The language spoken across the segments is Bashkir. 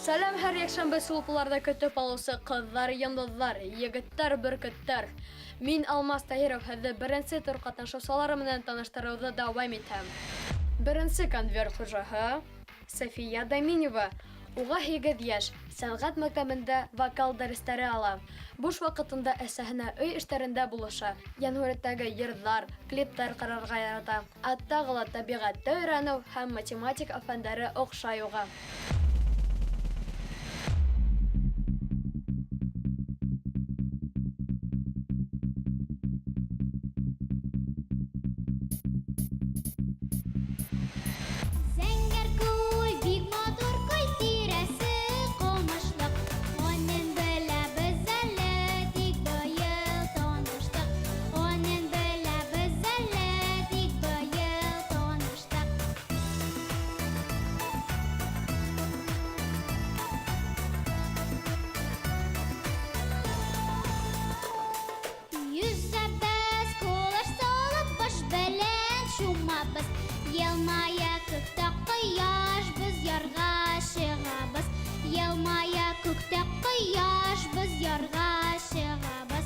Сәләм һәр йәкшәмбе сулпыларҙа көтөп алыусы ҡыҙҙар, йондоҙҙар, егеттәр, бөркөттәр. Мин Алмаз Таһиров һеҙҙе беренсе тур ҡатнашыусылары менән таныштырыуҙы дауам итәм. Беренсе конверт хужаһы София Даминева. Уға 8 йәш, сәнғәт мәктәбендә вокал дәрестәре ала. Буш ваҡытында әсәһенә өй эштәрендә булыша, йәнһүрәттәге йырҙар, клиптар ҡарарға ярата. Ә тағы ла тәбиғәтте өйрәнеү һәм математика фәндәре оҡшай уға. Зәңгәр күл, бик матур күл, тирәсе ҡомышлыҡ. Уның беләбеҙ әле, тик быйыл таныштыҡ. Уның беләбеҙ әле, тик быйыл таныштыҡ. Йөҙәбеҙ, ҡолаш салып, баш белән чумабыҙ. Йылмая күктә ҡояш, беҙ ярға сығабыҙ. Йылмая күктә ҡояш, беҙ ярға сығабыҙ.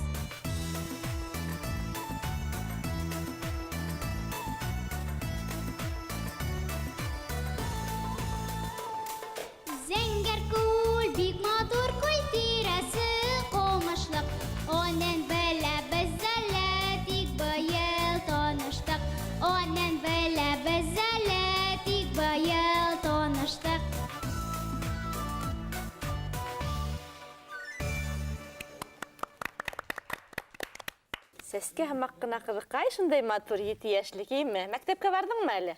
Зәңгәр күл, бик матур күл, тирәсе ҡомышлыҡ. Уның беләбеҙ әле, тик быйыл таныштыҡ. Уның беләбеҙ әле, тик быйыл таныштыҡ. Сәскә һымаҡ ҡына ҡыҙыҡай, шундай матур 7 йәшлек, име? Мәктәпкә барҙыңмы әле?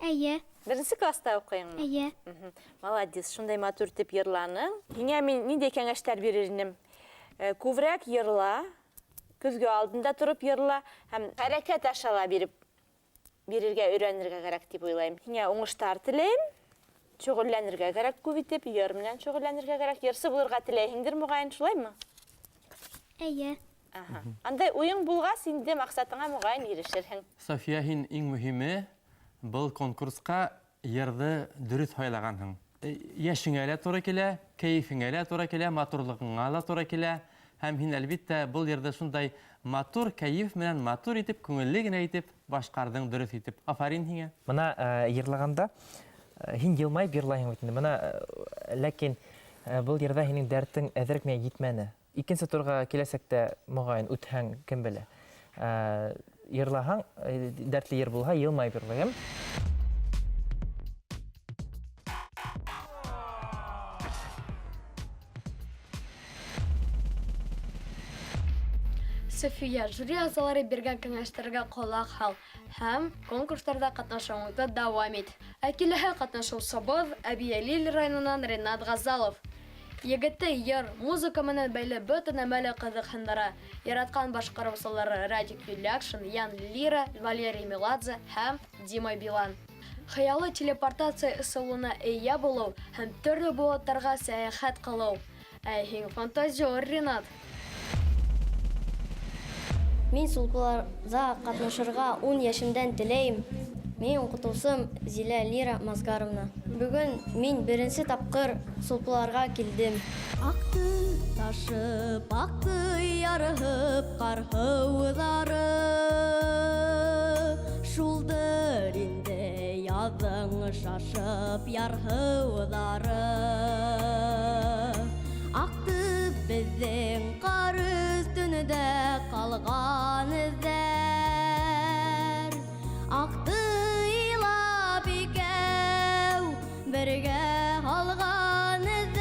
Эйе. Беренсе класста уҡыйыңмы? Эйе. Молодец, шундай матур итеп йырланың. Һиңә мин ниндәй кәңәштәр бирер инем? Күберәк йырла, көҙгө алдында тороп йырла һәм хәрәкәт аша ла бирергә өйрәнергә кәрәк тип уйлайым. Һиңә уңыштар теләйем. Шөғөлләнергә кәрәк күп итеп, йыр менән шөғөлләнергә кәрәк. Йырсы булырға теләйһеңдер моғайын, шулаймы? Эйе. Андай уйың булғас, инде маҡсатыңа моғайын ирешерһең. София, һин иң мөһиме был конкурсҡа йырҙы дөрөҫ һайлағанһың. Йәшеңә лә тура килә, кәйефеңә лә тура килә, матурлығыңа ла тура килә. Һәм һин, әлбиттә, был йырҙы шундай матур кәйеф менән матур итеп, күңелле генә итеп башҡарҙың, дөрөҫ итеп. Афарин һиңә. Бына йырлағанда һин йылмайып йырлайһың бит инде. Бына ләкин был йырҙа һинең дәртең әҙерәк миңә етмәне. Икенсе турға киләсәктә моғайын үтһәң, кем белә. Йырлаһаң, дәртле йыр булһа, йылмайып йырлайым. София, жюри ағзалары биргән кәңәштәргә ҡолаҡ һал һәм конкурстарҙа ҡатнашыуыңды дауам ит. Ә киләһе ҡатнашыусыбыҙ Әбйәлил районынан Ренат Ғазалов. Егетте йыр, музыка менән бәйле бөтә нәмә лә ҡыҙыҡһындыра. Яратҡан башҡарыусылары Радик Юльякшин, Ян Лира, Валерий Меладзе һәм Дима Билан. Хыялы телепортация ысулына эйә булыу һәм төрлө быуаттарға сәйәхәт ҡылыу. Ә һин фантазер, Ренат. Мин сулпыларҙа ҡатнашырға 10 йәшемдән теләйем. Минең уҡытыусым Зилә Лира Мазгаровна. Бөгөн мин беренсе тапҡыр сулпыларға килдем. Аҡты ташып, аҡты ярһып, ҡар һыуҙары. Шулдыр инде яҙың шашып, яр һыуҙары. Аҡты беҙҙең ҡар өҫтөндә ҡалған эҙҙәр. Аҡты илап икәү бергә һалған эҙҙәр.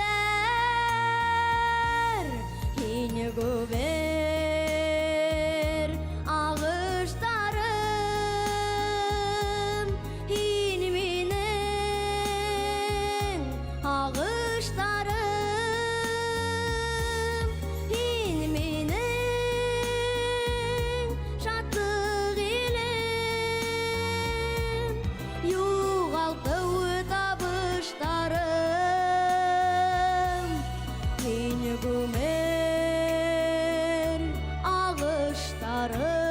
Һин гүбер ағыштарым, һин минең ағыштарым, һин минең шатлыҡ илем, юғалтыу табыштарым, һин гүмер ағыштарым.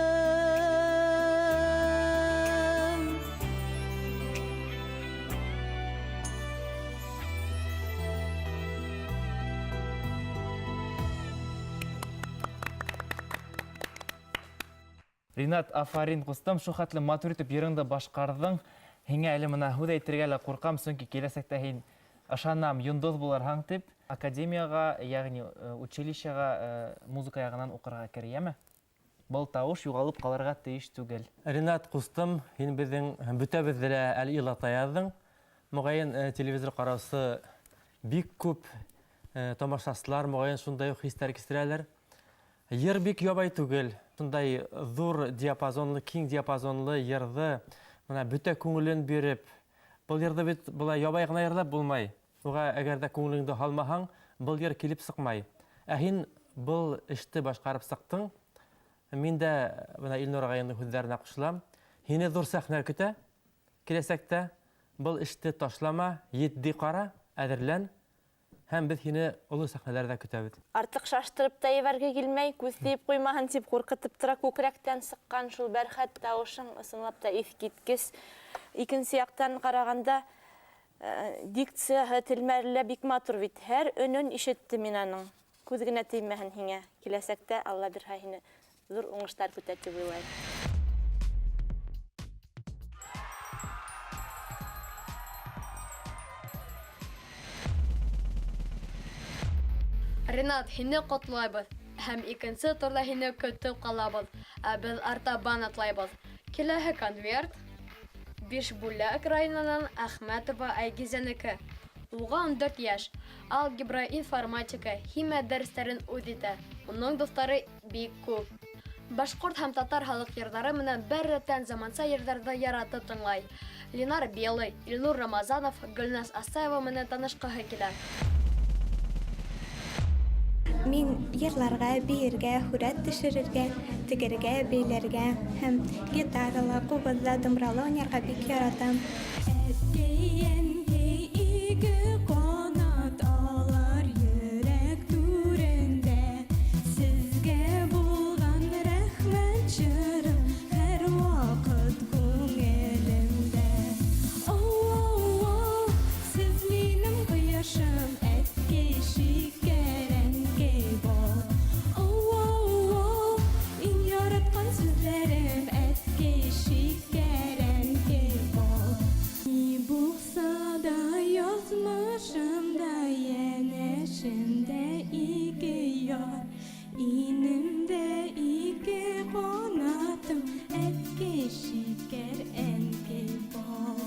Ринат, афарин, ҡустым, шул хәтле матур итеп йырыңды башҡарҙың. Һиңә әле мына һүҙ әйтергә лә ҡурҡам, сөнки киләсәктә һин ышанам, йондоҙ булырһың тип. Академияға, йәғни училищеға музыка яғынан уҡырға кер, йәме? Был тауыш юғалып ҡалырға тейеш түгел. Ринат, ҡустым, һин беҙҙең бөтәбеҙҙе лә әле илата яҙҙың. Моғайын, телевизор ҡараусы бик күп тамашасылар, моғайын, шундай уҡ хистәр кисерәләр. Йыр бик ябай түгел. Шундай ҙур диапазонлы, киң диапазонлы йырҙы мына бөтә күңелен биреп, был йырҙы бит былай ябай ғына йырлап булмай. Уға әгәр ҙә күңелеңде һалмаһаң, был йыр килеп сыҡмай. Ә һин был эште башҡарып сыҡтың. Мин дә бына Илнур ағайымдың һүҙҙәренә ҡушылам. Һине ҙур сәхнә көтә. Киләсәктә был эште ташлама, етди ҡара, әҙерлән. Һәм беҙ һине оло сәхнәләрҙә көтәбеҙ. Артыҡ шаштырып та ебәрге килмәй, күҙ тейеп ҡуймаһын тип ҡурҡытып тора, күкрәктән сыҡҡан шул бәрхәт тауышың ысынлап та иҫ киткес. Икенсе яҡтан ҡарағанда, дикцияһы, телмәре лә бик матур бит. Һәр өнөн ишеттем мин аның. Күҙ генә теймәһен һиңә. Киләсәктә Алла бирһә һине ҙур уңыштар көтә тип уйлайым. Ринат, һине ҡотлайбыҙ һәм икенсе турҙа һине көтөп ҡалабыҙ, ә беҙ артабан атлайбыҙ. Киләһе конверт Бишбүләк районынан Әхмәтова Айгизәнеке. Уға 14 йәш. Алгебра, информатика, химия дәрестәрен үҙ итә. Уның дуҫтары бик күп. Башҡорт һәм татар халыҡ йырҙары менән бер рәттән заманса йырҙарҙы яратып тыңлай. Ленар Белый, Илнур Рамазанов, Гөлназ Асаева менән танышҡыһы килә. Мин йырларға, бейергә, һүрәт төшөрөргә, тегергә, бәйләргә һәм гитарала, ҡубыҙҙа, домрала уйнарға бик яратам. Әткәй, ике ҡанат алар йөрәк түрендә. Сезгә булған рәхмәт җырым һәр ваҡыт күңелемдә. Оу-оу-оу, сез минем кояшым, әткәй, шикәр, әнкәй бал. Оу-оу-оу, иң яраткан сүзләрем, әткәй, шикәр, әнкәй бал. Ни булса да язмышымда, янәшемдә ике яр, инемдә ике канатым, әткәй, шикәр, әнкәй бал.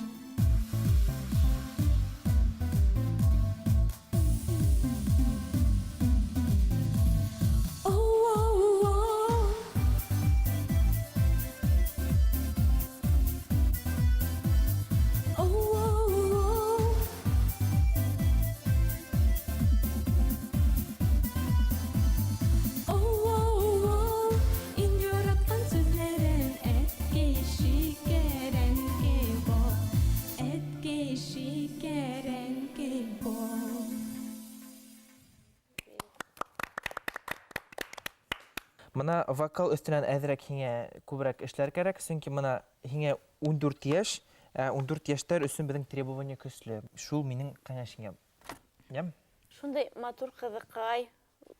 Оу-оу-оу. Оу-оу-оу. Оу-оу-оу. Иң яраткан сүзләрем, әткәй, шикәр, әнкәй, бал. Әткәй, шикәр, әнкәй, бал. Мына вокал өҫтөнән әҙерәк һиңә күберәк эшләр кәрәк, сөнки мына һиңә 14 йәш, ә 14 йәштәр өсөн беҙҙең требование көслө. Шул минең кәңәшеңә. Йәм? Шундай матур ҡыҙыҡай,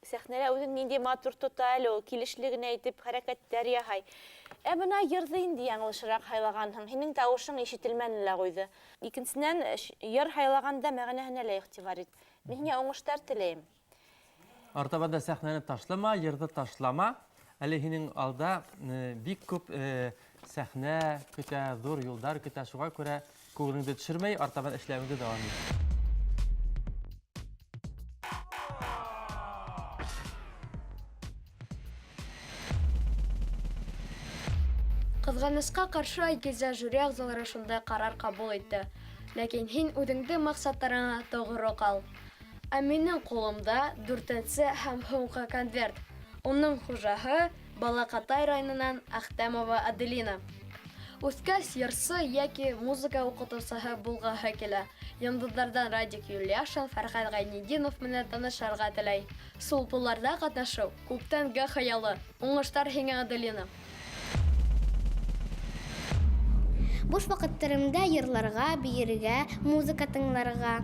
сәхнәлә үҙен ниндәй матур тота әле ул, килешле генә итеп хәрәкәттәр яһай. Ә бына йырҙы инде яңылышыраҡ һайлағанһың, һинең тауышың ишетелмәне лә ҡуйҙы. Икенсенән, йыр һайлағанда мәғәнәһенә лә иғтибар ит. Мин һиңә уңыштар теләйем. Артабан да сәхнәне ташлама, йырҙы ташлама. Әле һинең алда бик күп сәхнә көтә, ҙур юлдар көтә. Шуға күрә күңелеңде төшөрмәй, артабан эшләүеңде дауам ит. Ҡыҙғанысҡа ҡаршы, Айгизә жюри ағзалары шундай ҡарар ҡабул итте. Ләкин һин үҙеңдең маҡсаттарыңа тоғро ҡал. Ә минең ҡулымда дүртенсе һәм һуңғы конверт. Уның хужаһы Балаҡатай районынан Әхтәмова Аделина. Үҫкәс йырсы йәки музыка уҡытыусыһы булғыһы килә. Йондоҙҙарҙан Радик Юльяшин, Фәрхәт Ғәйнетдинов менән танышырға теләй. Сулпыларҙа ҡатнашыу күптәнге хыялы. Уңыштар һиңә, Аделина. Буш ваҡыттарымда йырларға, бейергә, музыка тыңларға,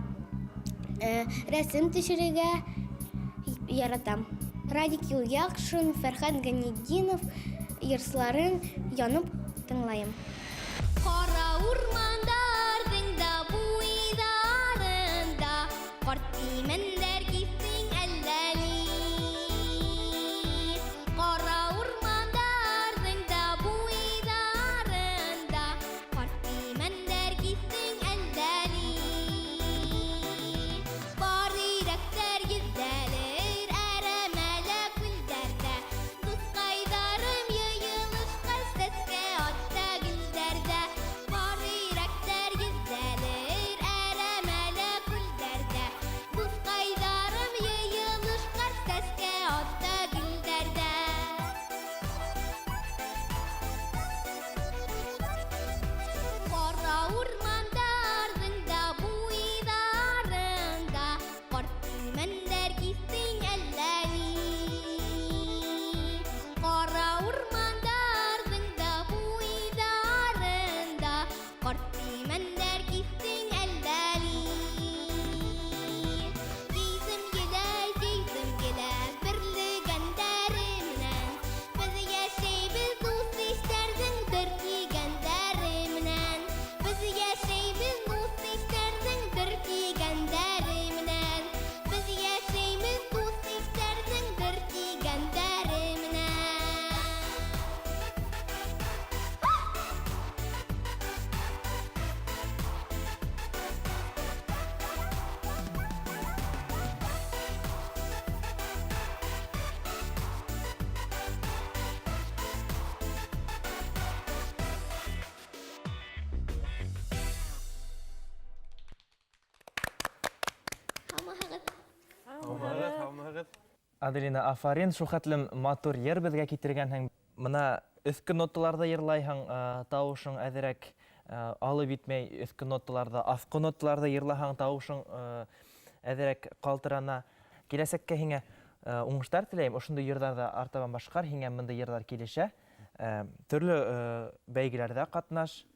рәсем төшөрөргә яратам. Радик Юльяшин, Фәрхәт Ғәйнетдинов йырсыларын янып тыңлайым. Кара урмандарҙың да буйҙарында Ҡарт имәндәр киҫтең әллә ни? Ҡара урмандарҙың да буйҙарында Ҡарт имәндәр киҫтең әллә ни? Бар өйрәктәр йөҙәлер әрәмәлә, күлдәрҙә. Дуҫҡайҙарым йыйылышҡан сәскә атта, гөлдәрҙә. Бар өйрәктәр йөҙәлер әрәмәлә, күлдәрҙә. Дуҫҡайҙарым йыйылышҡан сәскә атта, гөлдәрҙә. Ҡара урмандарҙың да буйҙарында Ҡарт имәндәр киҫтең әллә ни? Ҡара урмандарҙың да буйҙарында Ҡарт имәндәр киҫтең әллә ни? Җыйҙым еләк, җыйҙым еләк бөрлөгәндәре менән. Беҙ йәшәйбеҙ дуҫ-иштәрҙең бер тигәндәре менән. Беҙ йәшәйбеҙ дуҫ-иштәрҙең бер тигәндәре менән. Беҙ йәшәйбеҙ дуҫ-иштәрҙең бер тигәндәре менән. Һаумыһығыҙ! Һаумыһығыҙ, һаумыһығыҙ. Аделина, афарин, шул хәтлем матур йыр беҙгә китергәнһең. Бына өҫкө ноталарҙы йырлайһың, тауышың әҙерәк алып етмәй өҫкө ноталарҙы, аҫҡы ноталарҙы йырлаһаң, тауышың әҙерәк ҡалтырана. Киләсәккә һиңә уңыштар теләйем. Ошондай йырҙарҙы артабан башҡар, һиңә бындай йырҙар килешә. Төрлө бәйгеләрҙә ҡатнаш.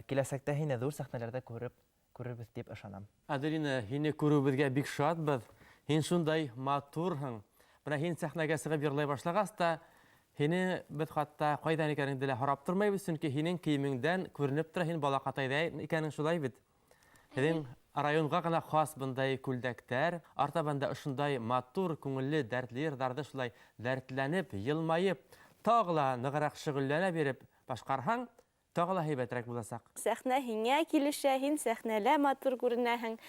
Киләсәктә һине ҙур сәхнәләрҙә күрербеҙ тип ышанам. Аделина, һине күреүебеҙгә бик шатбыҙ. Һин шундай матурһың. Бына һин сәхнәгә сығып йырлай башлағас та, һине беҙ хатта ҡайҙан икәнеңде лә һорап тормайбыҙ, сөнки һинең кейемеңдән күренеп тора, һин балаҡатайҙа икәнең, шулай бит. Һеҙҙең районға ғына хас бындай күлдәктәр, артабан да ошондай матур, күңелле, дәртле йырҙарҙы шулай дәртләнеп, йылмайып, тағы ла нығыраҡ шөғөлләнә биреп башҡарһаң, тағы ла һәйбәтерәк буласаҡ. Сәхнә һиңә килешә, һин сәхнәлә матур күренәһең.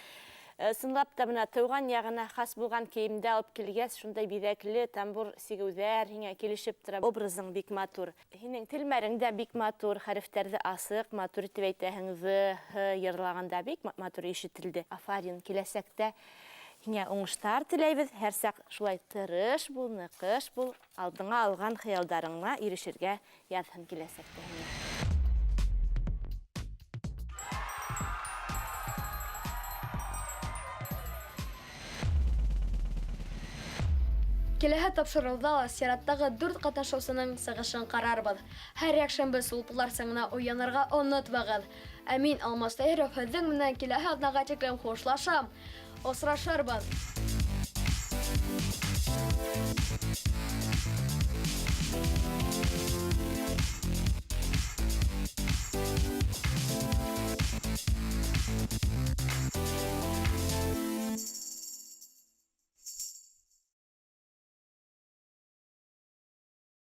Ысынлап та бына тыуған яғына хас булған кейемде алып килгәс, шундай биҙәкле тамбур сигеүҙәр һиңә килешеп тора. Образың бик матур. Һинең телмәрең дә бик матур, хәрефтәрҙе асыҡ, матур итеп әйтәһең, з, һ йырлағанда бик матур ишетелде. Афарин, киләсәктә һиңә уңыштар теләйбеҙ. Һәр саҡ шулай тырыш бул, ныҡыш бул, алдыңа алған хыялдарыңа ирешергә яҙһын киләсәктә һиңә. Киләһе тапшырыуҙа ла сираттағы 4 ҡатнашыусының сығышын ҡарарбыҙ. Һәр йәкшәмбе Сулпылар сыңына уянырға онотмағыҙ. Ә мин, Алмаз Таһиров, һеҙҙең менән киләһе аҙнаға тиклем хушлашам. Осрашырбыҙ.